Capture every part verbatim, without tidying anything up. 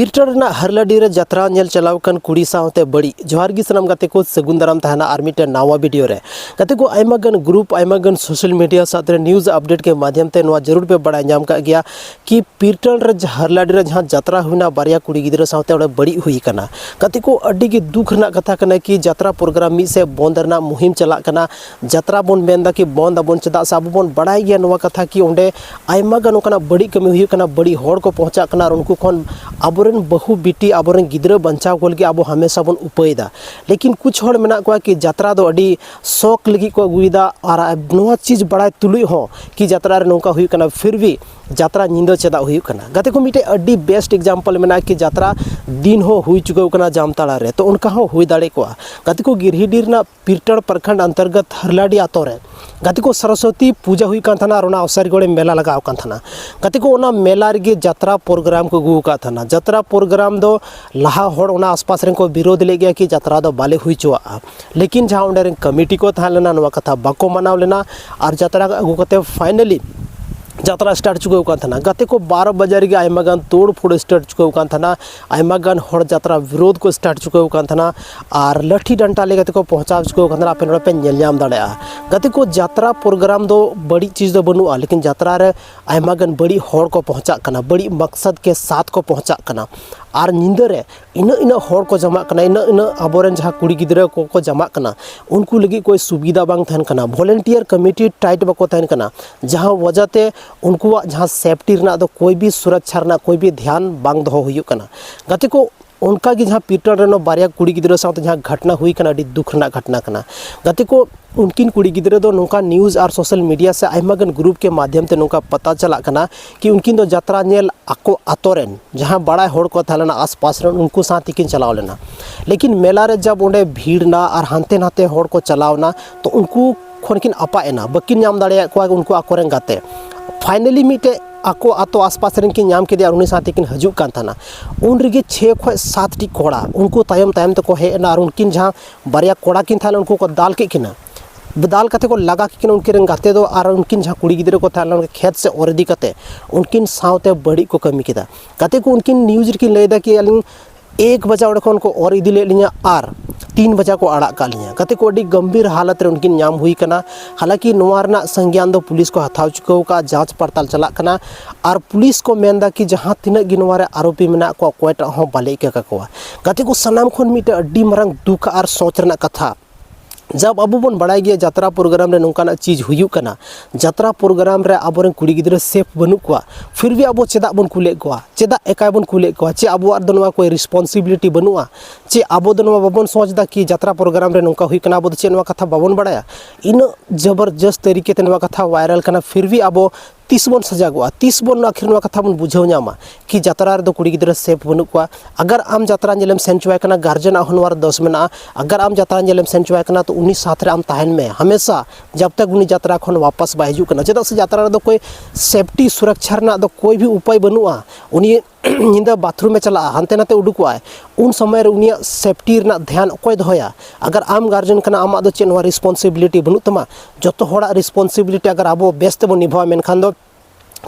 ᱯᱤᱨᱴᱚᱱ ᱨᱮᱱᱟᱜ ᱦᱟᱨᱞᱟᱰᱤ ᱨᱮ ᱡᱟᱛᱨᱟ ᱧᱮᱞ ᱪᱟᱞᱟᱣ ᱟᱠᱟᱱ ᱠᱩᱲᱤ ᱥᱟᱶᱛᱮ ᱵᱟᱹᱲᱤᱡ᱾ ᱡᱚᱦᱟᱨ ᱜᱮ ᱥᱟᱱᱟᱢ ᱜᱟᱛᱮ ᱠᱚ, ᱥᱟᱹᱜᱩᱱ ᱫᱟᱨᱟᱢ ᱛᱟᱦᱮᱱᱟ ᱟᱨ ᱢᱤᱫᱴᱮᱱ ᱱᱟᱣᱟ ᱵᱷᱤᱰᱤᱭᱳ ᱨᱮ᱾ ᱜᱟᱛᱮ ᱠᱚ, ᱟᱭᱢᱟ ᱜᱟᱱ ᱜᱨᱩᱯ, ᱟᱭᱢᱟ ᱜᱟᱱ ᱥᱳᱥᱟᱞ ᱢᱤᱰᱤᱭᱟ ᱥᱟᱶᱛᱮ ᱱᱤᱭᱩᱡᱽ ᱟᱯᱰᱮᱴ ᱠᱮ ᱢᱟᱫᱷᱭᱚᱢ ᱛᱮ ᱱᱚᱣᱟ ᱡᱟᱹᱨᱩᱲ ᱯᱮ ᱵᱟᱲᱟᱭ ᱧᱟᱢ ᱠᱟᱜ ᱜᱮᱭᱟ ᱠᱤ ᱯᱤᱨᱴᱚᱱ ᱨᱮ ᱡᱟᱦᱟᱸ ᱦᱟᱨᱞᱟᱰᱤ ᱨᱮ ᱡᱟᱦᱟᱸ ᱡᱟᱛᱨᱟ ᱦᱩᱭᱱᱟ, ᱵᱟᱨᱭᱟ ᱠᱩᱲᱤ ᱜᱤᱫᱽᱨᱟᱹ ᱥᱟᱶᱛᱮ ᱚᱸᱰᱮ ᱵᱟᱹᱲᱤᱡ ᱦᱩᱭ ᱟᱠᱟᱱᱟ᱾ ᱜᱟᱛᱮ ᱠᱚ, ᱟᱹᱰᱤ ᱜᱮ ᱫᱩᱠ ᱨᱮᱱᱟᱜ ᱠᱟᱛᱷᱟ ᱠᱟᱱᱟ ᱠᱤ ᱡᱟᱛᱨᱟ ᱯᱨᱳᱜᱨᱟᱢ ᱢᱤᱫ ᱥᱮᱫ ᱵᱚᱱᱫ ᱨᱮᱱᱟᱜ ᱢᱩᱦᱤᱢ ᱪᱟᱞᱟᱜ ᱠᱟᱱᱟ᱾ ᱡᱟᱛᱨᱟ ᱵᱚᱱ ᱢᱮᱱᱫᱟ ᱠᱤ ᱵᱚᱱᱫ ᱟᱵᱚᱱ, ᱪᱮᱫᱟᱜ ᱥᱮ ᱟᱵᱚ ᱵᱚᱱ ᱵᱟᱲᱟᱭ ᱜᱮᱭᱟ ᱱᱚᱣᱟ ᱠᱟᱛᱷᱟ ᱠᱤ ᱚᱸᱰᱮ ᱟᱭᱢᱟ ᱜᱟᱱ ᱚᱱᱠᱟᱱᱟᱜ ᱵᱟᱹᱲᱤᱡ ᱠᱟᱹᱢᱤ ᱦᱩᱭᱩᱜ ᱠᱟᱱᱟ, ᱵᱟᱹᱲᱤᱡ ᱦᱚᱲ ᱠᱚ ᱯᱚᱦᱪᱟᱜ ᱠᱟᱱᱟ ᱟᱨ ᱩᱱᱠᱩ ᱠᱷᱚᱱ ᱟᱵᱚᱨᱮᱱ ᱵᱟᱹᱦᱩ ᱵᱤᱴᱤ, ᱟᱵᱚᱨᱮᱱ ᱜᱤᱫᱽᱨᱟᱹ ᱵᱟᱧᱪᱟᱣ ᱠᱚ ᱞᱟᱹᱜᱤᱫ ᱟᱵᱚ ᱦᱟᱢᱮᱥᱟ ᱵᱚᱱ ᱩᱯᱟᱹᱭᱮᱫᱟ᱾ ᱞᱮᱠᱤᱱ ᱠᱩᱪ ᱦᱚᱲ ᱢᱮᱱᱟᱜ ᱠᱚᱣᱟ ᱠᱤ ᱡᱟᱛᱨᱟ ᱫᱚ ᱟᱹᱰᱤ ᱥᱚᱠ ᱞᱟᱹᱜᱤᱫ ᱠᱚ ᱟᱹᱜᱩᱭᱮᱫᱟ ᱟᱨ ᱱᱚᱣᱟ ᱪᱤᱡᱽ ᱵᱟᱲᱟᱭ ᱛᱩᱞᱩᱡ ᱦᱚᱸ ᱠᱤ ᱡᱟᱛᱨᱟ ᱨᱮ ᱱᱚᱝᱠᱟ ᱦᱩᱭᱩᱜ ᱠᱟᱱᱟ, ᱯᱷᱤᱨ ᱵᱷᱤ ᱡᱟᱛᱨᱟ ᱧᱤᱫᱟᱹ ᱪᱮᱫᱟᱜ ᱦᱩᱭᱩᱜ ᱠᱟᱱᱟ? ᱜᱟᱛᱮ ᱠᱚ, ᱢᱤᱫᱴᱮᱡ ᱟᱹᱰᱤ ᱵᱮᱥᱴ ᱮᱠᱡᱟᱢᱯᱚᱞ ᱢᱮᱱᱟᱜᱼᱟ ᱠᱤ ᱡᱟᱛᱨᱟ ᱫᱤᱱ ᱦᱚᱸ ᱦᱩᱭ ᱪᱩᱠᱟᱹᱣ ᱠᱟᱱᱟ ᱡᱟᱢᱛᱟᱲᱟ ᱨᱮ, ᱛᱚ ᱚᱱᱠᱟ ᱦᱚᱸ ᱦᱩᱭ ᱫᱟᱲᱮ ᱠᱚᱜᱼᱟ᱾ ᱜᱟᱛᱮ ᱠᱚ, ᱜᱤᱨᱦᱤᱰᱤ ᱨᱮᱱᱟᱜ ᱯᱤᱨᱴᱟᱲ ᱯᱨᱚᱠᱷᱚᱸᱰ ᱚᱱᱛᱚᱨᱜᱚᱛ ᱦᱟᱨᱞᱟᱰᱤ ᱟᱛᱳ ᱨᱮ ᱜᱟᱛᱮ ᱠᱚ ᱥᱚᱨᱚᱥᱚᱛᱤ ᱯᱩᱡᱟᱹ ᱦᱩᱭᱩᱜ ᱠᱟᱱ ᱛᱟᱦᱮᱱᱟ ᱟᱨ ᱚᱱᱟ ᱚᱥᱟᱨᱤᱜᱚᱲ ᱨᱮ ᱢᱮᱞᱟ ᱞᱟᱜᱟᱣ ᱠᱟᱱ ᱛᱟᱦᱮᱱᱟ᱾ ᱜᱟᱛᱮ ᱠᱚ, ᱚᱱᱟ ᱢᱮᱞᱟ ᱨᱮᱜᱮ ᱡᱟᱛᱨᱟ ᱯᱨᱳᱜᱨᱟᱢ ᱠᱚ ᱟᱹᱜᱩ ᱟᱠᱟᱫ ᱛᱟᱦᱮᱱᱟ᱾ ᱡᱟᱛᱨᱟ ᱯᱨᱳᱜᱨᱟᱢ ᱫᱚ ᱞᱟᱦᱟ ᱦᱚᱲ ᱚᱱᱟ ᱟᱥᱯᱟᱥ ᱨᱮᱱ ᱠᱚ ᱵᱤᱨᱳᱫ ᱞᱮᱫ ᱜᱮᱭᱟ ᱠᱤ ᱡᱟᱛᱨᱟ ᱫᱚ ᱵᱟᱞᱮ ᱦᱩᱭ ᱦᱚᱪᱚᱣᱟᱜᱼᱟ, ᱞᱮᱠᱤᱱ ᱡᱟᱦᱟᱸ ᱚᱸᱰᱮ ᱨᱮᱱ ᱠᱚᱢᱤᱴᱤ ᱠᱚ ᱛᱟᱦᱮᱸ ᱞᱮᱱᱟ ᱱᱚᱣᱟ ᱠᱟᱛᱷᱟ ᱵᱟᱠᱚ ᱢᱟᱱᱟᱣ ᱞᱮᱱᱟ ᱟᱨ ᱡᱟᱛᱨᱟ ᱟᱹᱜᱩ ᱠᱟᱛᱮ ᱯᱷᱟᱭᱱᱟᱞᱤ ᱡᱟᱛᱨᱟ ᱥᱴᱟᱨᱴ ᱪᱩᱠᱟᱹᱣ ᱠᱟᱱ ᱛᱟᱦᱮᱱᱟ᱾ ᱜᱟᱛᱮ ᱠᱚ, ᱵᱟᱨᱚ ᱵᱟᱡᱮ ᱨᱮᱜᱮ ᱟᱭᱢᱟ ᱜᱟᱱ ᱛᱳᱲ ᱯᱷᱳᱲ ᱥᱴᱟᱨᱴ ᱪᱩᱠᱟᱹᱣ ᱠᱟᱱ ᱛᱟᱦᱮᱱᱟ, ᱟᱭᱢᱟ ᱜᱟᱱ ᱦᱚᱲ ᱡᱟᱛᱨᱟ ᱵᱤᱨᱳᱫ ᱠᱚ ᱥᱴᱟᱨᱴ ᱪᱩᱠᱟᱹᱣ ᱠᱟᱱ ᱛᱟᱦᱮᱱᱟ ᱟᱨ ᱞᱟᱹᱴᱷᱤ ᱰᱟᱱᱴᱟ ᱞᱟᱹᱭ ᱠᱟᱛᱮ ᱠᱚ ᱯᱚᱦᱪᱟᱣ ᱪᱩᱠᱟᱹᱣ ᱠᱟᱱ ᱛᱟᱦᱮᱱᱟ᱾ ᱟᱯᱮ ᱱᱚᱰᱮ ᱯᱮ ᱧᱮᱞ ᱧᱟᱢ ᱫᱟᱲᱮᱭᱟᱜᱼᱟ᱾ ᱜᱟᱛᱮ ᱠᱚ, ᱡᱟᱛᱨᱟ ᱯᱨᱳᱜᱨᱟᱢ ᱫᱚ ᱵᱟᱹᱲᱤᱡ ᱪᱤᱡᱽ ᱫᱚ ᱵᱟᱹᱱᱩᱜᱼᱟ, ᱞᱮᱠᱤᱱ ᱡᱟᱛᱨᱟ ᱨᱮ ᱟᱭᱢᱟ ᱜᱟᱱ ᱵᱟᱹᱲᱤᱡ ᱦᱚᱲ ᱠᱚ ᱯᱚᱦᱪᱟᱜ ᱠᱟᱱᱟ, ᱵᱟᱹᱲᱤᱡ ᱢᱟᱠᱥᱟᱫ ᱠᱮ ᱥᱟᱛ ᱠᱚ ᱯᱚᱦᱪᱟᱜ ᱠᱟᱱᱟ᱾ ᱟᱨ ᱧᱤᱫᱟᱹ ᱨᱮ ᱤᱱᱟᱹᱜ ᱤᱱᱟᱹᱜ ᱦᱚᱲ ᱠᱚ ᱡᱟᱢᱟᱜ ᱠᱟᱱᱟ, ᱤᱱᱟᱹᱜ ᱤᱱᱟᱹᱜ ᱟᱵᱚᱨᱮᱱ ᱡᱟᱦᱟᱸ ᱠᱩᱲᱤ ᱜᱤᱫᱽᱨᱟᱹ ᱠᱚᱠᱚ ᱡᱟᱢᱟᱜ ᱠᱟᱱᱟ, ᱩᱱᱠᱩ ᱞᱟᱹᱜᱤᱫ ᱠᱳᱭ ᱥᱩᱵᱤᱫᱷᱟ ᱵᱟᱝ ᱛᱟᱦᱮᱱ ᱠᱟᱱᱟ, ᱵᱷᱚᱞᱮᱱᱴᱤᱭᱟᱨ ᱠᱚᱢᱤᱴᱤ ᱴᱟᱭᱤᱴ ᱵᱟᱠᱚ ᱛᱟᱦᱮᱱ ᱠᱟᱱᱟ, ᱡᱟᱦᱟᱸ ᱣᱟᱡᱟ ᱛᱮ ᱩᱱᱠᱩᱣᱟᱜ ᱡᱟᱦᱟᱸ ᱥᱮᱯᱴᱤ ᱨᱮᱱᱟᱜ ᱫᱚ ᱠᱳᱭ ᱵᱤ ᱥᱩᱨᱚᱠᱪᱷᱟ ᱨᱮᱱᱟᱜ ᱠᱳᱭ ᱵᱤ ᱫᱷᱮᱭᱟᱱ ᱵᱟᱝ ᱫᱚᱦᱚ ᱦᱩᱭᱩᱜ ᱠᱟᱱᱟ᱾ ᱜᱟᱛᱮ ᱠᱚ, ᱚᱱᱠᱟ ᱜᱮ ᱡᱟᱦᱟᱸ ᱯᱤᱨᱴᱚᱱ ᱨᱮᱱ ᱵᱟᱨᱭᱟ ᱠᱩᱲᱤ ᱜᱤᱫᱽᱨᱟᱹ ᱥᱟᱶᱛᱮ ᱡᱟᱦᱟᱸ ᱜᱷᱚᱴᱱᱟ ᱦᱩᱭ ᱠᱟᱱᱟ, ᱟᱹᱰᱤ ᱫᱩᱠ ᱨᱮᱱᱟᱜ ᱜᱷᱚᱴᱱᱟ ᱠᱟᱱᱟ᱾ ᱜᱟᱛᱮ ᱠᱚ, ᱩᱱᱠᱤᱱ ᱠᱩᱲᱤ ᱜᱤᱫᱽᱨᱟᱹ ᱫᱚ ᱱᱚᱝᱠᱟ ᱱᱤᱭᱩᱡᱽ ᱟᱨ ᱥᱳᱥᱟᱞ ᱢᱤᱰᱤᱭᱟ ᱥᱮ ᱟᱭᱢᱟ ᱜᱟᱱ ᱜᱨᱩᱯ ᱠᱮ ᱢᱟᱫᱷᱭᱚᱢ ᱛᱮ ᱱᱚᱝᱠᱟ ᱯᱟᱛᱟ ᱪᱟᱞᱟᱜ ᱠᱟᱱᱟ ᱠᱤ ᱩᱱᱠᱤᱱ ᱫᱚ ᱡᱟᱛᱨᱟ ᱧᱮᱞ ᱟᱠᱚ ᱟᱛᱳ ᱨᱮᱱ ᱡᱟᱦᱟᱸ ᱵᱟᱲᱟᱭ ᱦᱚᱲ ᱠᱚ ᱛᱟᱦᱮᱸ ᱞᱮᱱᱟ ᱟᱥᱯᱟᱥ ᱨᱮᱱ, ᱩᱱᱠᱩ ᱥᱟᱶ ᱛᱮᱠᱤᱱ ᱪᱟᱞᱟᱣ ᱞᱮᱱᱟ᱾ ᱞᱮᱠᱤᱱ ᱢᱮᱞᱟ ᱨᱮ ᱡᱟᱵ ᱚᱸᱰᱮ ᱵᱷᱤᱲ ᱱᱟ ᱟᱨ ᱦᱟᱱᱛᱮ ᱱᱟᱛᱮ ᱦᱚᱲ ᱠᱚ ᱪᱟᱞᱟᱣ ᱱᱟ, ᱛᱚ ᱩᱱᱠᱩ ᱠᱷᱚᱱ ᱠᱤᱱ ᱟᱯᱟᱜ ᱮᱱᱟ, ᱵᱟᱹᱠᱤᱱ ᱧᱟᱢ ᱫᱟᱲᱮᱭᱟᱜ ᱠᱚᱣᱟ ᱩᱱᱠᱩ ᱟᱠᱚᱨᱮᱱ ᱜᱟᱛᱮ᱾ ᱯᱷᱟᱭᱱᱟᱞᱤ ᱢᱤᱫᱴᱮᱡ ᱟᱠᱚ ᱟᱛᱳ ᱟᱥᱯᱟᱥ ᱨᱮᱱ ᱠᱤᱱ ᱧᱟᱢ ᱠᱮᱫᱮᱭᱟ ᱟᱨ ᱩᱱᱤ ᱥᱟᱶ ᱛᱮᱠᱤᱱ ᱦᱤᱡᱩᱜ ᱠᱟᱱ ᱛᱟᱦᱮᱱᱟ᱾ ᱩᱱ ᱨᱮᱜᱮ ᱪᱷᱮ ᱠᱷᱚᱱ ᱥᱟᱛ ᱴᱤ ᱠᱚᱲᱟ ᱩᱱᱠᱩ ᱛᱟᱭᱚᱢ ᱛᱟᱭᱚᱢ ᱛᱮᱠᱚ ᱦᱮᱡ ᱮᱱᱟ ᱟᱨ ᱩᱱᱠᱤᱱ ᱡᱟᱦᱟᱸ ᱵᱟᱨᱭᱟ ᱠᱚᱲᱟ ᱠᱤᱱ ᱛᱟᱦᱮᱸ ᱞᱮᱱᱟ, ᱩᱱᱠᱩ ᱠᱚ ᱫᱟᱞ ᱠᱮᱫ ᱠᱤᱱᱟ᱾ ᱫᱟᱞ ᱠᱟᱛᱮ ᱠᱚ ᱞᱟᱜᱟ ᱠᱮᱫ ᱠᱤᱱᱟ ᱩᱱᱠᱤᱱ ᱨᱮᱱ ᱜᱟᱛᱮ ᱫᱚ, ᱟᱨ ᱩᱱᱠᱤᱱ ᱡᱟᱦᱟᱸ ᱠᱩᱲᱤ ᱜᱤᱫᱽᱨᱟᱹ ᱠᱚ ᱛᱟᱦᱮᱸ ᱞᱮᱱᱟ ᱠᱷᱮᱛ ᱥᱮᱫ ᱚᱨ ᱤᱫᱤ ᱠᱟᱛᱮ ᱩᱱᱠᱤᱱ ᱥᱟᱶᱛᱮ ᱵᱟᱹᱲᱤᱡ ᱠᱚ ᱠᱟᱹᱢᱤ ᱠᱮᱫᱟ᱾ ᱜᱟᱛᱮ ᱠᱚ ᱩᱱᱠᱤᱱ news ᱨᱮᱠᱤᱱ ᱞᱟᱹᱭ ᱮᱫᱟ ᱠᱤ ᱟᱹᱞᱤᱧ ᱮᱠ ᱵᱟᱡᱟ ᱚᱸᱰᱮ ᱠᱷᱚᱱ ᱠᱚ ᱚᱨ ᱤᱫᱤ ᱞᱮᱫ ᱞᱤᱧᱟ ᱟᱨ ᱛᱤᱱ ᱵᱟᱡᱟ ᱠᱚ ᱟᱲᱟᱜ ᱠᱟᱜ ᱞᱤᱧᱟ᱾ ᱜᱟᱛᱮ ᱠᱚ ᱟᱹᱰᱤ ᱜᱟᱢᱵᱷᱤᱨ ᱦᱟᱞᱚᱛ ᱨᱮ ᱩᱱᱠᱤᱱ ᱧᱟᱢ ᱦᱩᱭ ᱠᱟᱱᱟ᱾ ᱦᱟᱞᱟᱸᱠᱤ ᱱᱚᱣᱟ ᱨᱮᱱᱟᱜ ᱥᱚᱝᱜᱮᱭᱟᱱ ᱫᱚ ᱯᱩᱞᱤᱥ ᱠᱚ ᱦᱟᱛᱟᱣ ᱪᱩᱠᱟᱹᱣ ᱠᱟᱜᱼᱟ, ᱡᱟᱸᱪ ᱯᱟᱲᱛᱟᱞ ᱪᱟᱞᱟᱜ ᱠᱟᱱᱟ᱾ ᱟᱨ ᱯᱩᱞᱤᱥ ᱠᱚ ᱢᱮᱱ ᱮᱫᱟ ᱠᱤ ᱡᱟᱦᱟᱸ ᱛᱤᱱᱟᱹᱜ ᱜᱮ ᱱᱚᱣᱟ ᱨᱮ ᱟᱨᱳᱯᱤ ᱢᱮᱱᱟᱜ ᱠᱚᱣᱟ ᱚᱠᱚᱭᱴᱟᱜ ᱦᱚᱸ ᱵᱟᱞᱮ ᱤᱠᱟᱹ ᱠᱟᱠᱚᱣᱟ᱾ ᱜᱟᱛᱮ ᱠᱚ ᱥᱟᱱᱟᱢ ᱠᱷᱚᱱ ᱢᱤᱫᱴᱮᱱ ᱟᱹᱰᱤ ᱢᱟᱨᱟᱝ ᱫᱩᱠ ᱟᱨ ᱥᱚᱪ ᱨᱮᱱᱟᱜ ᱠᱟᱛᱷᱟ, ᱡᱟᱵ ᱟᱵᱚ ᱵᱚᱱ ᱵᱟᱲᱟᱭ ᱜᱮᱭᱟ ᱡᱟᱛᱨᱟ ᱯᱨᱳᱜᱨᱟᱢ ᱨᱮ ᱱᱚᱝᱠᱟᱱᱟᱜ ᱪᱤᱡᱽ ᱦᱩᱭᱩᱜ ᱠᱟᱱᱟ, ᱡᱟᱛᱨᱟ ᱯᱨᱳᱜᱨᱟᱢ ᱨᱮ ᱟᱵᱚᱨᱮᱱ ᱠᱩᱲᱤ ᱜᱤᱫᱽᱨᱟᱹ ᱥᱮᱯᱷ ᱵᱟᱹᱱᱩᱜ ᱠᱚᱣᱟ, ᱯᱷᱤᱨ ᱵᱷᱤ ᱟᱵᱚ ᱪᱮᱫᱟᱜ ᱵᱚᱱ ᱠᱩᱞᱮᱫ ᱠᱚᱣᱟ? ᱪᱮᱫᱟᱜ ᱮᱠᱟᱭ ᱵᱚᱱ ᱠᱩᱞᱮᱫ ᱠᱚᱣᱟ? ᱪᱮᱫ ᱟᱵᱚᱣᱟᱜ ᱫᱚ ᱱᱚᱣᱟ ᱠᱚᱭ ᱨᱮᱥᱯᱚᱱᱥᱤᱵᱤᱞᱤᱴᱤ ᱵᱟᱹᱱᱩᱜᱼᱟ? ᱪᱮᱫ ᱟᱵᱚ ᱫᱚ ᱱᱚᱣᱟ ᱵᱟᱵᱚᱱ ᱥᱚᱪ ᱮᱫᱟ ᱠᱤ ᱡᱟᱛᱨᱟ ᱯᱨᱳᱜᱨᱟᱢ ᱨᱮ ᱱᱚᱝᱠᱟ ᱦᱩᱭᱩᱜ ᱠᱟᱱᱟ, ᱟᱵᱚ ᱫᱚ ᱪᱮᱫ ᱱᱚᱣᱟ ᱠᱟᱛᱷᱟ ᱵᱟᱵᱚᱱ ᱵᱟᱲᱟᱭᱟ? ᱤᱱᱟᱹᱜ ᱡᱚᱵᱚᱨᱡᱚᱥᱛ ᱛᱟᱹᱨᱤᱠᱟ ᱛᱮ ᱱᱚᱣᱟ ᱠᱟᱛᱷᱟ ᱵᱷᱟᱭᱨᱟᱞ ᱠᱟᱱᱟ, ᱯᱷᱤᱨ ᱵᱷᱤ ᱟᱵᱚ ᱛᱤᱥ ᱵᱚᱱ ᱥᱟᱡᱟᱜᱚᱜᱼᱟ? ᱛᱤᱥ ᱵᱚᱱ ᱟᱹᱠᱷᱤᱨ ᱱᱚᱣᱟ ᱠᱟᱛᱷᱟ ᱵᱚᱱ ᱵᱩᱡᱷᱟᱹᱣ ᱧᱟᱢᱟ ᱠᱤ ᱡᱟᱛᱨᱟ ᱨᱮᱫᱚ ᱠᱩᱲᱤ ᱜᱤᱫᱽᱨᱟᱹ ᱥᱮᱯᱷ ᱵᱟᱹᱱᱩᱜ ᱠᱚᱣᱟ? ᱟᱜᱟᱨ ᱟᱢ ᱡᱟᱛᱨᱟ ᱧᱮᱞᱮᱢ ᱥᱮᱱ ᱪᱚᱣᱟᱭ ᱠᱟᱱᱟ, ᱜᱟᱨᱡᱮᱱᱟᱜ ᱦᱚᱸ ᱱᱚᱣᱟ ᱨᱮ ᱫᱳᱥ ᱢᱮᱱᱟᱜᱼᱟ᱾ ᱟᱜᱟᱨ ᱟᱢ ᱡᱟᱛᱨᱟ ᱧᱮᱞᱮᱢ ᱥᱮᱱ ᱪᱚᱣᱟᱭ ᱠᱟᱱᱟ, ᱛᱚ ᱩᱱᱤ ᱥᱟᱛᱷ ᱨᱮ ᱟᱢ ᱛᱟᱦᱮᱱ ᱢᱮ ᱦᱟᱢᱮᱥᱟ, ᱡᱟᱵ ᱛᱟᱠ ᱩᱱᱤ ᱡᱟᱛᱨᱟ ᱠᱷᱚᱱ ᱣᱟᱯᱟᱥ ᱵᱟᱭ ᱦᱤᱡᱩᱜ ᱠᱟᱱᱟ᱾ ᱪᱮᱫᱟᱜ ᱥᱮ ᱡᱟᱛᱨᱟ ᱨᱮᱫᱚ ᱠᱳᱭ ᱥᱮᱯᱷᱴᱤ, ᱥᱩᱨᱚᱠᱪᱷᱟ ᱨᱮᱱᱟᱜ ᱫᱚ ᱠᱳᱭ ᱵᱷᱤ ᱩᱯᱟᱭ ᱵᱟᱹᱱᱩᱜᱼᱟ᱾ ᱩᱱᱤ ᱧᱤᱫᱟᱹ ᱵᱟᱛᱷᱨᱩᱢᱮ ᱪᱟᱞᱟᱜᱼᱟ, ᱦᱟᱱᱛᱮ ᱱᱟᱛᱮ ᱩᱰᱩᱠᱚᱜᱼᱟᱭ, ᱩᱱ ᱥᱚᱢᱚᱭ ᱨᱮ ᱩᱱᱤᱭᱟᱜ ᱥᱮᱯᱷᱴᱤ ᱨᱮᱱᱟᱜ ᱫᱷᱮᱭᱟᱱ ᱚᱠᱚᱭ ᱫᱚᱦᱚᱭᱟ? ᱟᱜᱟᱨ ᱟᱢ ᱜᱟᱨᱡᱮᱱ ᱠᱟᱱᱟ, ᱟᱢᱟᱜ ᱫᱚ ᱪᱮᱫ ᱱᱚᱣᱟ ᱨᱮᱥᱯᱚᱱᱥᱤᱵᱤᱞᱤᱴᱤ ᱵᱟᱹᱱᱩᱜ ᱛᱟᱢᱟ? ᱡᱚᱛᱚ ᱦᱚᱲᱟᱜ ᱨᱮᱥᱯᱚᱱᱥᱤᱵᱤᱞᱤᱴᱤ ᱟᱜᱟᱨ ᱟᱵᱚ ᱵᱮᱥ ᱛᱮᱵᱚᱱ ᱱᱤᱵᱷᱟᱣᱟ, ᱢᱮᱱᱠᱷᱟᱱ ᱫᱚ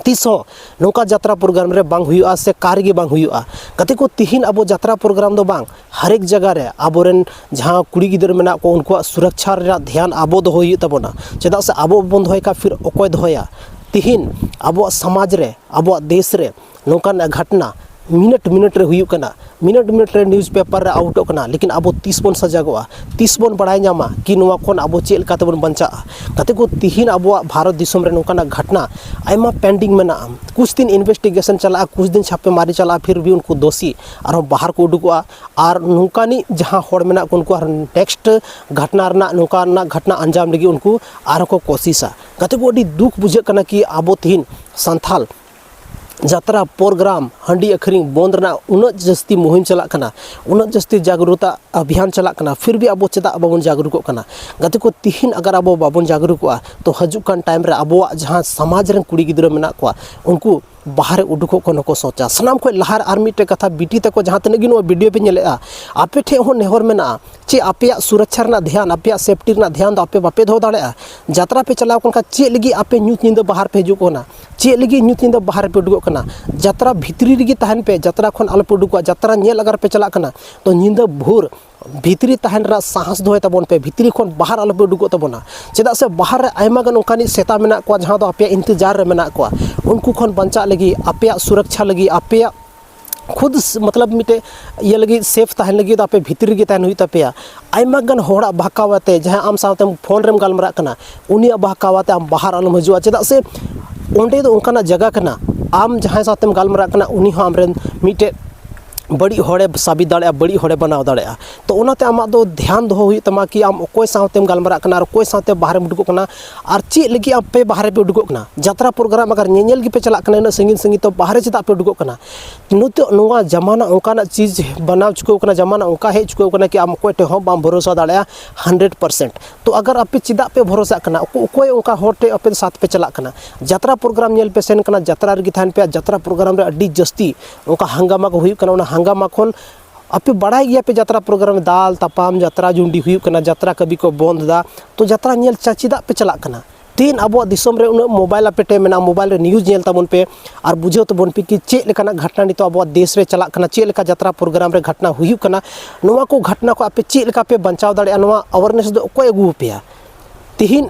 ᱛᱤᱥ ᱦᱚᱸ ᱱᱚᱝᱠᱟ ᱡᱟᱛᱨᱟ ᱯᱨᱳᱜᱨᱟᱢ ᱨᱮ ᱵᱟᱝ ᱦᱩᱭᱩᱜᱼᱟ ᱥᱮ ᱠᱟᱨ ᱜᱮ ᱵᱟᱝ ᱦᱩᱭᱩᱜᱼᱟ᱾ ᱜᱟᱛᱮ ᱠᱚ, ᱛᱤᱦᱤᱧ ᱟᱵᱚ ᱡᱟᱛᱨᱟ ᱯᱨᱳᱜᱨᱟᱢ ᱫᱚ ᱵᱟᱝ, ᱦᱟᱨᱮᱠ ᱡᱟᱭᱜᱟ ᱨᱮ ᱟᱵᱚᱨᱮᱱ ᱡᱟᱦᱟᱸ ᱠᱩᱲᱤ ᱜᱤᱫᱽᱨᱟᱹ ᱢᱮᱱᱟᱜ ᱠᱚ, ᱩᱱᱠᱩᱣᱟᱜ ᱥᱩᱨᱚᱠᱪᱷᱟ ᱨᱮᱱᱟᱜ ᱫᱷᱮᱭᱟᱱ ᱟᱵᱚ ᱫᱚᱦᱚᱭ ᱦᱩᱭᱩᱜ ᱛᱟᱵᱚᱱᱟ᱾ ᱪᱮᱫᱟᱜ ᱥᱮ ᱟᱵᱚ ᱵᱟᱵᱚᱱ ᱫᱚᱦᱚᱭ ᱠᱷᱟᱱ ᱯᱷᱤᱨ ᱚᱠᱚᱭ ᱫᱚᱦᱚᱭᱟ? ᱛᱤᱦᱤᱧ ᱟᱵᱚᱣᱟᱜ ᱥᱚᱢᱟᱡᱽ ᱨᱮ, ᱟᱵᱚᱣᱟᱜ ᱫᱮᱥ ᱨᱮ ᱱᱚᱝᱠᱟᱱ ᱜᱷᱚᱴᱱᱟ ᱢᱤᱱᱤᱴ ᱢᱤᱱᱤᱴ ᱨᱮ ᱦᱩᱭᱩᱜ ᱠᱟᱱᱟ, ᱢᱤᱱᱤᱴ ᱢᱤᱱᱤᱴ ᱨᱮ ᱱᱤᱭᱩᱡᱽ ᱯᱮᱯᱟᱨ ᱨᱮ ᱟᱣᱩᱴᱚᱜ ᱠᱟᱱᱟ, ᱞᱮᱠᱤᱱ ᱟᱵᱚ ᱛᱤᱥ ᱵᱚᱱ ᱥᱟᱡᱟᱜᱚᱜᱼᱟ? ᱛᱤᱥ ᱵᱚᱱ ᱵᱟᱲᱟᱭ ᱧᱟᱢᱟ ᱠᱤ ᱱᱚᱣᱟ ᱠᱷᱚᱱ ᱟᱵᱚ ᱪᱮᱫ ᱞᱮᱠᱟ ᱛᱮᱵᱚᱱ ᱵᱟᱧᱪᱟᱜᱼᱟ? ᱜᱟᱛᱮ ᱠᱚ, ᱛᱤᱦᱤᱧ ᱟᱵᱚᱣᱟᱜ ᱵᱷᱟᱨᱚᱛ ᱫᱤᱥᱚᱢ ᱨᱮ ᱱᱚᱝᱠᱟᱱᱟᱜ ᱜᱷᱚᱴᱱᱟ ᱟᱭᱢᱟ ᱯᱮᱱᱰᱤᱝ ᱢᱮᱱᱟᱜᱼᱟ᱾ ᱠᱩᱪ ᱫᱤᱱ ᱤᱱᱵᱷᱮᱥᱴᱤᱜᱮᱥᱚᱱ ᱪᱟᱞᱟᱜᱼᱟ, ᱠᱩᱪ ᱫᱤᱱ ᱪᱷᱟᱯᱮ ᱢᱟᱨᱤ ᱪᱟᱞᱟᱜᱼᱟ, ᱯᱷᱤᱨ ᱵᱷᱤ ᱩᱱᱠᱩ ᱫᱳᱥᱤ ᱟᱨᱦᱚᱸ ᱵᱟᱦᱟᱨ ᱠᱚ ᱩᱰᱩᱠᱚᱜᱼᱟ᱾ ᱟᱨ ᱱᱚᱝᱠᱟᱱᱤᱡ ᱡᱟᱦᱟᱸ ᱦᱚᱲ ᱢᱮᱱᱟᱜ ᱠᱚ, ᱩᱱᱠᱩ ᱟᱨ ᱱᱮᱠᱥᱴ ᱜᱷᱚᱴᱱᱟ ᱨᱮᱱᱟᱜ, ᱱᱚᱝᱠᱟᱱᱟᱜ ᱜᱷᱚᱴᱱᱟ ᱟᱧᱡᱟᱢ ᱞᱟᱹᱜᱤᱫ ᱩᱱᱠᱩ ᱟᱨᱦᱚᱸ ᱠᱚ ᱠᱳᱥᱤᱥᱟ᱾ ᱜᱟᱛᱮ ᱠᱚ, ᱟᱹᱰᱤ ᱫᱩᱠ ᱵᱩᱡᱷᱟᱹᱜ ᱠᱟᱱᱟ ᱠᱤ ᱟᱵᱚ ᱛᱤᱦᱤᱧ ᱥᱟᱱᱛᱷᱟᱞ ᱡᱟᱛᱨᱟ ᱯᱨᱳᱜᱨᱟᱢ, ᱦᱟᱺᱰᱤ ᱟᱹᱠᱷᱨᱤᱧ ᱵᱚᱱᱫ ᱨᱮᱱᱟᱜ ᱩᱱᱟᱹᱜ ᱡᱟᱹᱥᱛᱤ ᱢᱩᱦᱤᱢ ᱪᱟᱞᱟᱜ ᱠᱟᱱᱟ, ᱩᱱᱟᱹᱜ ᱡᱟᱹᱥᱛᱤ ᱡᱟᱜᱽᱨᱩᱛᱟ ᱟᱵᱷᱤᱭᱟᱱ ᱪᱟᱞᱟᱜ ᱠᱟᱱᱟ, ᱯᱷᱤᱨ ᱵᱷᱤ ᱟᱵᱚ ᱪᱮᱫᱟᱜ ᱵᱟᱵᱚᱱ ᱡᱟᱜᱽᱨᱩᱠᱚᱜ ᱠᱟᱱᱟ? ᱜᱟᱛᱮ ᱠᱚ, ᱛᱤᱦᱤᱧ ᱟᱜᱟᱨ ᱟᱵᱚ ᱵᱟᱵᱚᱱ ᱡᱟᱜᱽᱨᱩᱠᱚᱜᱼᱟ, ᱛᱚ ᱦᱤᱡᱩᱜ ᱠᱟᱱ ᱴᱟᱭᱤᱢ ᱨᱮ ᱟᱵᱚᱣᱟᱜ ᱡᱟᱦᱟᱸ ᱥᱚᱢᱟᱡᱽ ᱨᱮᱱ ᱠᱩᱲᱤ ᱜᱤᱫᱽᱨᱟᱹ ᱢᱮᱱᱟᱜ ᱠᱚᱣᱟ, ᱩᱱᱠᱩ ᱵᱟᱦᱨᱮ ᱩᱰᱩᱠᱚᱜ ᱠᱚ ᱱᱩᱠᱩ ᱥᱚᱪᱟ᱾ ᱥᱟᱱᱟᱢ ᱠᱷᱚᱱ ᱞᱟᱦᱟ ᱨᱮ ᱟᱨ ᱢᱤᱫᱴᱮᱱ ᱠᱟᱛᱷᱟ, ᱵᱤᱴᱤ ᱛᱟᱠᱚ ᱡᱟᱦᱟᱸ ᱛᱤᱱᱟᱹᱜ ᱜᱮ ᱱᱚᱣᱟ ᱵᱷᱤᱰᱤᱭᱳ ᱯᱮ ᱧᱮᱞᱮᱫᱼᱟ, ᱟᱯᱮ ᱴᱷᱮᱱ ᱦᱚᱸ ᱱᱮᱦᱚᱨ ᱢᱮᱱᱟᱜᱼᱟ, ᱪᱮ ᱟᱯᱮᱭᱟᱜ ᱥᱩᱨᱚᱠᱪᱷᱟ ᱨᱮᱱᱟᱜ ᱫᱷᱮᱭᱟᱱ, ᱟᱯᱮᱭᱟᱜ ᱥᱮᱯᱴᱤ ᱨᱮᱱᱟᱜ ᱫᱷᱮᱭᱟᱱ ᱫᱚ ᱟᱯᱮ ᱵᱟᱯᱮ ᱫᱚᱦᱚ ᱫᱟᱲᱮᱭᱟᱜᱼᱟ? ᱡᱟᱛᱨᱟ ᱯᱮ ᱪᱟᱞᱟᱣ ᱟᱠᱟᱱ ᱠᱷᱟᱱ ᱪᱮᱫ ᱞᱟᱹᱜᱤᱫ ᱟᱯᱮ ᱧᱩᱛ ᱧᱤᱫᱟᱹ ᱵᱟᱦᱨᱮ ᱯᱮ ᱦᱤᱡᱩᱜ ᱠᱟᱱᱟ? ᱪᱮᱫ ᱞᱟᱹᱜᱤᱫ ᱧᱩᱛ ᱧᱤᱫᱟᱹ ᱵᱟᱦᱨᱮ ᱯᱮ ᱩᱰᱩᱠᱚᱜ ᱠᱟᱱᱟ? ᱡᱟᱛᱨᱟ ᱵᱷᱤᱛᱨᱤ ᱨᱮᱜᱮ ᱛᱟᱦᱮᱱ ᱯᱮ, ᱡᱟᱛᱨᱟ ᱠᱷᱚᱱ ᱟᱞᱚᱯᱮ ᱩᱰᱩᱠᱚᱜᱼᱟ᱾ ᱡᱟᱛᱨᱟ ᱧᱮᱞ ᱟᱜᱟᱨ ᱯᱮ ᱪᱟᱞᱟᱜ ᱠᱟᱱᱟ, ᱛᱚ ᱧᱤᱫᱟᱹ ᱵᱷᱳᱨ ᱵᱷᱤᱛᱨᱤ ᱛᱟᱦᱮᱱ ᱨᱮᱱᱟᱜ ᱥᱟᱦᱟᱥ ᱫᱚᱦᱚᱭ ᱛᱟᱵᱚᱱ ᱯᱮ, ᱵᱷᱤᱛᱨᱤ ᱠᱷᱚᱱ ᱵᱟᱦᱨ ᱟᱞᱚᱯᱮ ᱩᱰᱩᱠᱚᱜ ᱛᱟᱵᱚᱱᱟ᱾ ᱪᱮᱫᱟᱜ ᱥᱮ ᱵᱟᱦᱨ ᱨᱮ ᱟᱭᱢᱟ ᱜᱟᱱ ᱚᱱᱠᱟᱱᱤᱡ ᱥᱮᱛᱟ ᱢᱮᱱᱟᱜ ᱠᱚᱣᱟ, ᱡᱟᱦᱟᱸ ᱫᱚ ᱟᱯᱮᱭᱟᱜ ᱤᱱᱛᱮᱡᱟᱨ ᱨᱮ ᱢᱮᱱᱟᱜ ᱠᱚᱣᱟ᱾ ᱩᱱᱠᱩ ᱠᱷᱚᱱ ᱵᱟᱧᱪᱟᱜ ᱞᱟᱹᱜᱤᱫ, ᱟᱯᱮᱭᱟᱜ ᱥᱩᱨᱚᱠᱪᱷᱟ ᱞᱟᱹᱜᱤᱫ, ᱟᱯᱮᱭᱟᱜ ᱠᱷᱩᱫ ᱥ-, ᱢᱚᱛᱞᱚᱵ ᱢᱤᱫᱴᱮᱡ ᱤᱭᱟᱹ ᱞᱟᱹᱜᱤᱫ, ᱥᱮᱯᱷ ᱛᱟᱦᱮᱱ ᱞᱟᱹᱜᱤᱫ ᱫᱚ ᱟᱯᱮ ᱵᱷᱤᱛᱨᱤ ᱨᱮᱜᱮ ᱛᱟᱦᱮᱱ ᱦᱩᱭᱩᱜ ᱛᱟᱯᱮᱭᱟ᱾ ᱟᱭᱢᱟ ᱜᱟᱱ ᱦᱚᱲᱟᱜ ᱵᱟᱦᱠᱟᱣ ᱟᱛᱮ, ᱡᱟᱦᱟᱸᱭ ᱟᱢ ᱥᱟᱶᱛᱮ ᱯᱷᱳᱱ ᱨᱮᱢ ᱜᱟᱞᱢᱟᱨᱟᱜ ᱠᱟᱱᱟ, ᱩᱱᱤᱭᱟᱜ ᱵᱟᱦᱠᱟᱣ ᱟᱛᱮ ᱟᱢ ᱵᱟᱦᱨ ᱟᱞᱚᱢ ᱦᱤᱡᱩᱜᱼᱟ᱾ ᱪᱮᱫᱟᱜ ᱥᱮ ᱚᱸᱰᱮ ᱫᱚ ᱚᱱᱠᱟᱱᱟᱜ ᱡᱟᱭᱜᱟ ᱠᱟᱱᱟ, ᱟᱢ ᱡᱟᱦᱟᱸᱭ ᱥᱟᱶᱛᱮᱢ ᱜᱟᱞᱢᱟᱨᱟᱜ ᱠᱟᱱᱟ, ᱩᱱᱤ ᱦᱚᱸ ᱟᱢᱨᱮᱱ ᱢᱤᱫᱴᱮᱡ ᱵᱟᱹᱲᱤᱡ ᱦᱚᱲᱮ ᱥᱟᱵᱤᱛ ᱫᱟᱲᱮᱭᱟᱜᱼᱟ, ᱵᱟᱹᱲᱤᱡ ᱦᱚᱲᱮ ᱵᱮᱱᱟᱣ ᱫᱟᱲᱮᱭᱟᱜᱼᱟ᱾ ᱛᱚ ᱚᱱᱟᱛᱮ ᱟᱢᱟᱜ ᱫᱚ ᱫᱷᱮᱭᱟᱱ ᱫᱚᱦᱚ ᱦᱩᱭᱩᱜ ᱛᱟᱢᱟ ᱠᱤ ᱟᱢ ᱚᱠᱚᱭ ᱥᱟᱶᱛᱮᱢ ᱜᱟᱞᱢᱟᱨᱟᱜ ᱠᱟᱱᱟ ᱟᱨ ᱚᱠᱚᱭ ᱥᱟᱶᱛᱮ ᱵᱟᱦᱨᱮᱢ ᱩᱰᱩᱠᱚᱜ ᱠᱟᱱᱟ ᱟᱨ ᱪᱮᱫ ᱞᱟᱹᱜᱤᱫ ᱟᱯᱮ ᱵᱟᱦᱨᱮ ᱯᱮ ᱩᱰᱩᱠᱚᱜ ᱠᱟᱱᱟ᱾ ᱡᱟᱛᱨᱟ ᱯᱨᱳᱜᱨᱟᱢ ᱟᱜᱟᱨ ᱧᱮᱧᱮᱞ ᱜᱮᱯᱮ ᱪᱟᱞᱟᱜ ᱠᱟᱱᱟ ᱩᱱᱟᱹᱜ ᱥᱟᱺᱜᱤᱧ ᱥᱟᱺᱜᱤᱧ, ᱛᱚ ᱵᱟᱦᱨᱮ ᱪᱮᱫᱟᱜ ᱯᱮ ᱩᱰᱩᱠᱚᱜ ᱠᱟᱱᱟ? ᱱᱤᱛᱚᱜ ᱱᱚᱣᱟ ᱡᱟᱢᱟᱱᱟ ᱚᱱᱠᱟᱱᱟᱜ ᱪᱤᱡᱽ ᱵᱮᱱᱟᱣ ᱪᱩᱠᱟᱹᱣ ᱠᱟᱱᱟ, ᱡᱟᱢᱟᱱᱟ ᱚᱱᱠᱟ ᱦᱮᱡ ᱪᱩᱠᱟᱹᱣ ᱠᱟᱱᱟ ᱠᱤ ᱟᱢ ᱚᱠᱚᱭ ᱴᱷᱮᱱ ᱦᱚᱸ ᱵᱟᱢ ᱵᱷᱚᱨᱚᱥᱟ ᱫᱟᱲᱮᱭᱟᱜᱼᱟ ᱦᱟᱱᱰᱨᱮᱰ ᱯᱟᱨᱥᱮᱱᱴ᱾ ᱛᱚ ᱟᱜᱟᱨ ᱟᱯᱮ ᱪᱮᱫᱟᱜ ᱯᱮ ᱵᱷᱚᱨᱚᱥᱟᱜ ᱠᱟᱱᱟ? ᱚᱠᱚ-, ᱚᱠᱚᱭ ᱚᱱᱠᱟ ᱦᱚᱲ ᱴᱷᱮᱱ ᱟᱯᱮ ᱫᱚ ᱥᱟᱛ ᱯᱮ ᱪᱟᱞᱟᱜ ᱠᱟᱱᱟ? ᱡᱟᱛᱨᱟ ᱯᱨᱳᱜᱨᱟᱢ ᱧᱮᱞ ᱯᱮ ᱥᱮᱱ ᱠᱟᱱᱟ, ᱡᱟᱛᱨᱟ ᱨᱮᱜᱮ ᱛᱟᱦᱮᱱ ᱯᱮ, ᱟᱨ ᱡᱟᱛᱨᱟ ᱯᱨᱳᱜᱨᱟᱢ ᱨᱮ ᱟᱹᱰᱤ ᱡᱟᱹᱥᱛᱤ ᱚᱱᱠᱟ ᱦᱟᱝᱜᱟᱢᱟ ᱠᱚ ᱦᱩᱭᱩᱜ ᱠᱟᱱᱟ᱾ ᱚᱱᱟ ᱦᱟᱝᱜᱟᱢᱟ ᱠᱷᱚᱱ ᱟᱯᱮ ᱵᱟᱲᱟᱭ ᱜᱮᱭᱟ ᱯᱮ ᱡᱟᱛᱨᱟ ᱯᱨᱳᱜᱨᱟᱢ ᱨᱮ ᱫᱟᱞ ᱛᱟᱯᱟᱢ, ᱡᱟᱛᱨᱟ ᱡᱩᱱᱰᱤ ᱦᱩᱭᱩᱜ ᱠᱟᱱᱟ, ᱡᱟᱛᱨᱟ ᱠᱟᱹᱵᱤ ᱠᱚ ᱵᱚᱱᱫ ᱮᱫᱟ᱾ ᱛᱚ ᱡᱟᱛᱨᱟ ᱧᱮᱞ ᱪᱟ-, ᱪᱮᱫᱟᱜ ᱯᱮ ᱪᱟᱞᱟᱜ ᱠᱟᱱᱟ? ᱛᱤᱦᱤᱧ ᱟᱵᱚᱣᱟᱜ ᱫᱤᱥᱚᱢ ᱨᱮ ᱩᱱᱟᱹᱜ ᱢᱳᱵᱟᱭᱤᱞ ᱟᱯᱮ ᱴᱷᱮᱱ ᱢᱮᱱᱟᱜᱼᱟ, ᱢᱳᱵᱟᱭᱤᱞ ᱨᱮ ᱱᱤᱭᱩᱡᱽ ᱧᱮᱞ ᱛᱟᱵᱚᱱ ᱯᱮ ᱟᱨ ᱵᱩᱡᱷᱟᱹᱣ ᱛᱟᱵᱚᱱ ᱯᱮ ᱠᱤ ᱪᱮᱫ ᱞᱮᱠᱟᱱᱟᱜ ᱜᱷᱚᱴᱱᱟ ᱱᱤᱛᱚᱜ ᱟᱵᱚᱣᱟᱜ ᱫᱮᱥ ᱨᱮ ᱪᱟᱞᱟᱜ ᱠᱟᱱᱟ, ᱪᱮᱫ ᱞᱮᱠᱟ ᱡᱟᱛᱨᱟ ᱯᱨᱳᱜᱨᱟᱢ ᱨᱮ ᱜᱷᱚᱴᱱᱟ ᱦᱩᱭᱩᱜ ᱠᱟᱱᱟ᱾ ᱱᱚᱣᱟ ᱠᱚ ᱜᱷᱚᱴᱱᱟ ᱠᱚ ᱟᱯᱮ ᱪᱮᱫ ᱞᱮᱠᱟ ᱯᱮ ᱵᱟᱧᱪᱟᱣ ᱫᱟᱲᱮᱭᱟᱜᱼᱟ, ᱱᱚᱣᱟ ᱟᱣᱟᱨᱱᱮᱥ ᱫᱚ ᱚᱠᱚᱭ ᱟᱹᱜᱩ ᱟᱯᱮᱭᱟ? ᱛᱤᱦᱤᱧ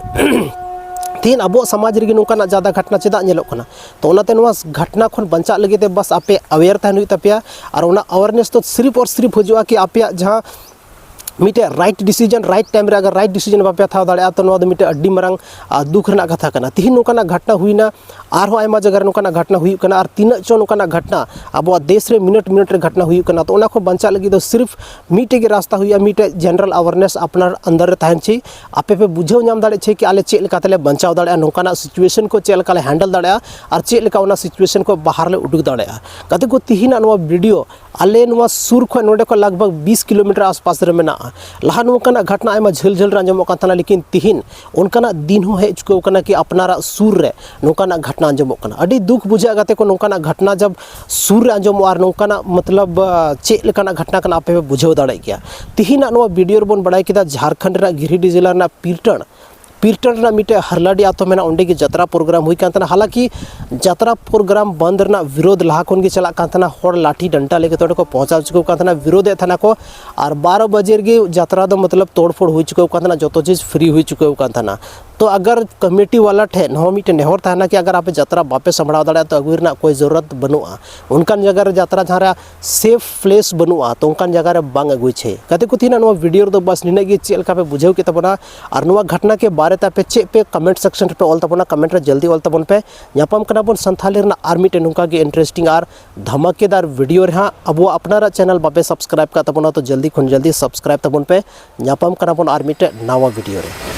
ᱛᱤᱦᱤᱧ ᱟᱵᱚᱣᱟᱜ ᱥᱚᱢᱟᱡᱽ ᱨᱮᱜᱮ ᱱᱚᱝᱠᱟᱱᱟᱜ ᱡᱟᱫᱟ ᱜᱷᱚᱴᱱᱟ ᱪᱮᱫᱟᱜ ᱧᱮᱞᱚᱜ ᱠᱟᱱᱟ? ᱛᱚ ᱚᱱᱟᱛᱮ ᱱᱚᱣᱟ ᱜᱷᱚᱴᱱᱟ ᱠᱷᱚᱱ ᱵᱟᱧᱪᱟᱜ ᱞᱟᱹᱜᱤᱫ ᱛᱮ ᱵᱟᱥ ᱟᱯᱮ ᱟᱣᱮᱭᱟᱨ ᱛᱟᱦᱮᱱ ᱦᱩᱭᱩᱜ ᱛᱟᱯᱮᱭᱟ᱾ ᱟᱨ ᱚᱱᱟ ᱟᱣᱟᱨᱱᱮᱥ ᱫᱚ ᱥᱤᱨᱤᱯ ᱟᱨ ᱥᱤᱨᱤᱯ ᱦᱤᱡᱩᱜᱼᱟ ᱠᱤ ᱟᱯᱮᱭᱟᱜ ᱡᱟᱦᱟᱸ ᱢᱤᱫᱴᱮᱡ ᱨᱟᱭᱤᱴ ᱰᱤᱥᱤᱡᱚᱱ, ᱨᱟᱭᱤᱴ ᱴᱟᱭᱤᱢ ᱨᱮ ᱟᱜᱟᱨ ᱨᱟᱭᱤᱴ ᱰᱤᱥᱤᱡᱚᱱ ᱵᱟᱯᱮ ᱦᱟᱛᱟᱣ ᱫᱟᱲᱮᱭᱟᱜᱼᱟ, ᱛᱚ ᱱᱚᱣᱟ ᱫᱚ ᱢᱤᱫᱴᱮᱡ ᱟᱹᱰᱤ ᱢᱟᱨᱟᱝ, ᱟ, ᱫᱩᱠ ᱨᱮᱱᱟᱜ ᱠᱟᱛᱷᱟ ᱠᱟᱱᱟ᱾ ᱛᱤᱦᱤᱧ ᱱᱚᱝᱠᱟᱱᱟᱜ ᱜᱷᱚᱴᱱᱟ ᱦᱩᱭᱱᱟ, ᱟᱨᱦᱚᱸ ᱟᱭᱢᱟ ᱡᱟᱭᱜᱟ ᱨᱮ ᱱᱚᱝᱠᱟᱱᱟᱜ ᱜᱷᱚᱴᱱᱟ ᱦᱩᱭᱩᱜ ᱠᱟᱱᱟ, ᱟᱨ ᱛᱤᱱᱟᱹᱜ ᱪᱚ ᱱᱚᱝᱠᱟᱱᱟᱜ ᱜᱷᱚᱴᱱᱟ ᱟᱵᱚᱣᱟᱜ ᱫᱮᱥ ᱨᱮ ᱢᱤᱱᱤᱴ ᱢᱤᱱᱤᱴ ᱨᱮ ᱜᱷᱚᱴᱱᱟ ᱦᱩᱭᱩᱜ ᱠᱟᱱᱟ᱾ ᱛᱚ ᱚᱱᱟ ᱠᱷᱚᱱ ᱵᱟᱧᱪᱟᱜ ᱞᱟᱹᱜᱤᱫ ᱫᱚ ᱥᱤᱨᱤᱯ ᱢᱤᱫᱴᱮᱡ ᱜᱮ ᱨᱟᱥᱛᱟ ᱦᱩᱭᱩᱜᱼᱟ, ᱢᱤᱫᱴᱮᱡ ᱡᱮᱱᱟᱨᱮᱞ ᱟᱣᱟᱨᱱᱮᱥ ᱟᱯᱱᱟᱨ ᱟᱱᱫᱟᱨ ᱨᱮ ᱛᱟᱦᱮᱱ ᱪᱟᱹᱭ᱾ ᱟᱯᱮ ᱯᱮ ᱵᱩᱡᱷᱟᱹᱣ ᱧᱟᱢ ᱫᱟᱲᱮᱭᱟᱜ ᱪᱟᱹᱭ ᱠᱤ ᱟᱞᱮ ᱪᱮᱫ ᱞᱮᱠᱟ ᱛᱮᱞᱮ ᱵᱟᱧᱪᱟᱣ ᱫᱟᱲᱮᱭᱟᱜᱼᱟ, ᱱᱚᱝᱠᱟᱱᱟᱜ ᱥᱤᱪᱩᱭᱮᱥᱚᱱ ᱠᱚ ᱪᱮᱫ ᱞᱮᱠᱟ ᱞᱮ ᱦᱮᱱᱰᱮᱞ ᱫᱟᱲᱮᱭᱟᱜᱼᱟ ᱟᱨ ᱪᱮᱫ ᱞᱮᱠᱟ ᱚᱱᱟ ᱥᱤᱪᱩᱭᱮᱥᱚᱱ ᱠᱷᱚᱱ ᱵᱟᱦᱨ ᱞᱮ ᱩᱰᱩᱠ ᱫᱟᱲᱮᱭᱟᱜᱼᱟ᱾ ᱜᱟᱛᱮ ᱠᱚ, ᱛᱤᱦᱤᱧᱟᱜ ᱱᱚᱣᱟ ᱵᱷᱤᱰᱤᱭᱳ ᱟᱞᱮ ᱱᱚᱣᱟ ᱥᱩᱨ ᱠᱷᱚᱱ, ᱱᱚᱰᱮ ᱠᱷᱚᱱ ᱞᱟᱜᱽ ᱵᱷᱟᱜᱽ ᱵᱤᱥ ᱠᱤᱞᱳᱢᱤᱴᱟᱨ ᱟᱥᱯᱟᱥ ᱨᱮ ᱢᱮᱱᱟᱜᱼᱟ᱾ ᱞᱟᱦᱟ ᱱᱚᱝᱠᱟᱱᱟᱜ ᱜᱷᱚᱴᱱᱟ ᱟᱭᱢᱟ ᱡᱷᱟᱹᱞ ᱡᱷᱟᱹᱞ ᱨᱮ ᱟᱸᱡᱚᱢᱚᱜ ᱠᱟᱱ ᱛᱟᱦᱮᱱᱟ, ᱞᱮᱠᱤᱱ ᱛᱤᱦᱤᱧ ᱚᱱᱠᱟᱱᱟᱜ ᱫᱤᱱ ᱦᱚᱸ ᱦᱮᱡ ᱪᱩᱠᱟᱹᱣ ᱠᱟᱱᱟ ᱠᱤ ᱟᱯᱱᱟᱨᱟᱜ ᱥᱩᱨ ᱨᱮ ᱱᱚᱝᱠᱟᱱᱟᱜ ᱜᱷᱚᱴᱱᱟ ᱟᱸᱡᱚᱢᱚᱜ ᱠᱟᱱᱟ᱾ ᱟᱹᱰᱤ ᱫᱩᱠ ᱵᱩᱡᱷᱟᱹᱜᱼᱟ ᱜᱟᱛᱮ ᱠᱚ, ᱱᱚᱝᱠᱟᱱᱟᱜ ᱜᱷᱚᱴᱱᱟ ᱡᱟᱵ ᱥᱩᱨ ᱨᱮ ᱟᱸᱡᱚᱢᱚᱜᱼᱟ ᱟᱨ ᱱᱚᱝᱠᱟᱱᱟᱜ ᱢᱚᱛᱞᱚᱵ, ᱟ, ᱪᱮᱫ ᱞᱮᱠᱟᱱᱟᱜ ᱜᱷᱚᱴᱱᱟ ᱠᱟᱱᱟ ᱟᱯᱮ ᱯᱮ ᱵᱩᱡᱷᱟᱹᱣ ᱫᱟᱲᱮᱭᱟᱜ ᱜᱮᱭᱟ᱾ ᱛᱤᱦᱤᱧᱟᱜ ᱱᱚᱣᱟ ᱵᱷᱤᱰᱤᱭᱳ ᱨᱮᱵᱚᱱ ᱵᱟᱲᱟᱭ ᱠᱮᱫᱟ ᱡᱷᱟᱲᱠᱷᱚᱸᱰ ᱨᱮᱱᱟᱜ ᱜᱤᱨᱤᱰᱤ ᱡᱮᱞᱟ ᱨᱮᱱᱟᱜ ᱯᱤᱨᱴᱚᱱ ᱯᱤᱨᱴᱚᱱ ᱨᱮᱱᱟᱜ ᱢᱤᱫᱴᱮᱡ ᱦᱟᱨᱞᱟᱰᱤ ᱟᱛᱳ ᱢᱮᱱᱟᱜᱼᱟ, ᱚᱸᱰᱮ ᱜᱮ ᱡᱟᱛᱨᱟ ᱯᱨᱳᱜᱨᱟᱢ ᱦᱩᱭ ᱠᱟᱱ ᱛᱟᱦᱮᱱᱟ᱾ ᱦᱟᱞᱟᱠᱤ ᱡᱟᱛᱨᱟ ᱯᱨᱳᱜᱨᱟᱢ ᱵᱚᱱᱫ ᱨᱮᱱᱟᱜ ᱵᱤᱨᱳᱫᱷ ᱞᱟᱦᱟ ᱠᱷᱚᱱ ᱜᱮ ᱪᱟᱞᱟᱜ ᱠᱟᱱ ᱛᱟᱦᱮᱱᱟ, ᱦᱚᱲ ᱞᱟᱴᱷᱤ ᱰᱟᱱᱴᱟ ᱞᱮᱠᱟᱛᱮ ᱚᱸᱰᱮ ᱠᱚ ᱯᱚᱦᱚᱸᱪᱟᱣ ᱪᱩᱠᱟᱹᱣ ᱠᱟᱱ ᱛᱟᱦᱮᱱᱟ, ᱵᱤᱨᱳᱫᱷ ᱮᱫ ᱛᱟᱦᱮᱱᱟ ᱠᱚ᱾ ᱟᱨ ᱵᱟᱨᱚ ᱵᱟᱡᱮ ᱨᱮᱜᱮ ᱡᱟᱛᱨᱟ ᱫᱚ ᱢᱚᱛᱞᱚᱵ ᱛᱳᱲ ᱯᱷᱳᱲ ᱦᱩᱭ ᱪᱩᱠᱟᱹᱣ ᱠᱟᱱ ᱛᱟᱦᱮᱱᱟ, ᱡᱚᱛᱚ ᱪᱤᱡᱽ ᱯᱷᱨᱤ ᱦᱩᱭ ᱪᱩᱠᱟᱹᱣ ᱠᱟᱱ ᱛᱟᱦᱮᱱᱟ᱾ ᱛᱚ ᱟᱜᱟᱨ ᱠᱚᱢᱤᱴᱤ ᱣᱟᱞᱟ ᱴᱷᱮᱱ ᱦᱚᱸ ᱢᱤᱫᱴᱮᱱ ᱱᱮᱦᱚᱨ ᱛᱟᱦᱮᱱᱟ ᱠᱤ ᱟᱜᱟᱨ ᱟᱯᱮ ᱡᱟᱛᱨᱟ ᱵᱟᱯᱮ ᱥᱟᱢᱵᱲᱟᱣ ᱫᱟᱲᱮᱭᱟᱜᱼᱟ ᱛᱚ ᱟᱹᱜᱩᱭ ᱨᱮᱱᱟᱜ ᱠᱳᱭ ᱡᱚᱨᱩᱨᱟᱛ ᱵᱟᱹᱱᱩᱜᱼᱟ᱾ ᱚᱱᱠᱟᱱ ᱡᱟᱭᱜᱟ ᱨᱮ ᱡᱟᱛᱨᱟ ᱡᱟᱦᱟᱸ ᱨᱮ ᱥᱮᱯᱷ ᱯᱞᱮᱥ ᱵᱟᱹᱱᱩᱜᱼᱟ, ᱛᱚ ᱚᱱᱠᱟᱱ ᱡᱟᱭᱜᱟ ᱨᱮ ᱵᱟᱝ ᱟᱹᱜᱩᱭ ᱪᱟᱹᱭ᱾ ᱜᱟᱛᱮ ᱠᱚ, ᱛᱮᱦᱮᱧᱟᱜ ᱱᱚᱣᱟ ᱵᱷᱤᱰᱤᱭᱳ ᱨᱮᱫᱚ ᱵᱟᱥ ᱱᱤᱱᱟᱹᱜ ᱜᱮ᱾ ᱪᱮᱫ ᱞᱮᱠᱟ ᱯᱮ ᱵᱩᱡᱷᱟᱹᱣ ᱠᱮᱫ ᱛᱟᱵᱚᱱᱟ ᱟᱨ ᱱᱚᱣᱟ ᱜᱷᱚᱴᱱᱟ ᱠᱮ ᱵᱟᱨᱮ ᱛᱮ ᱟᱯᱮ ᱪᱮᱫ ᱯᱮ ᱠᱚᱢᱮᱱᱴ ᱥᱮᱠᱥᱚᱱ ᱨᱮᱯᱮ ᱚᱞ ᱛᱟᱵᱚᱱᱟ, ᱠᱚᱢᱮᱱᱴ ᱨᱮ ᱡᱚᱞᱫᱤ ᱚᱞ ᱛᱟᱵᱚᱱ ᱯᱮ᱾ ᱧᱟᱯᱟᱢ ᱠᱟᱱᱟ ᱵᱚᱱ ᱥᱟᱱᱛᱷᱟᱞᱤ ᱨᱮᱱᱟᱜ ᱟᱨ ᱢᱤᱫᱴᱮᱱ ᱱᱚᱝᱠᱟ ᱜᱮ ᱤᱱᱴᱟᱨᱮᱥᱴᱤᱝ ᱟᱨ ᱫᱷᱟᱢᱟᱠᱮᱫᱟᱨ ᱵᱷᱤᱰᱤᱭᱳ ᱨᱮ ᱦᱟᱸᱜ᱾ ᱟᱵᱚᱣᱟᱜ ᱟᱯᱱᱟᱨᱟᱜ ᱪᱮᱱᱮᱞ ᱵᱟᱯᱮ ᱥᱟᱵᱥᱠᱨᱟᱭᱤᱵ ᱠᱟᱜ ᱛᱟᱵᱚᱱᱟ ᱛᱚ ᱡᱚᱞᱫᱤ ᱠᱷᱚᱱ ᱡᱚᱞᱫᱤ ᱥᱟᱵᱥᱠᱨᱟᱭᱤᱵ ᱛᱟᱵᱚᱱ ᱯᱮ᱾ ᱧᱟᱯᱟᱢ ᱠᱟᱱᱟ ᱵᱚᱱ ᱟᱨ ᱢᱤᱫᱴᱮᱱ ᱱᱟᱣᱟ ᱵᱷᱤᱰᱤᱭᱳ ᱨᱮ᱾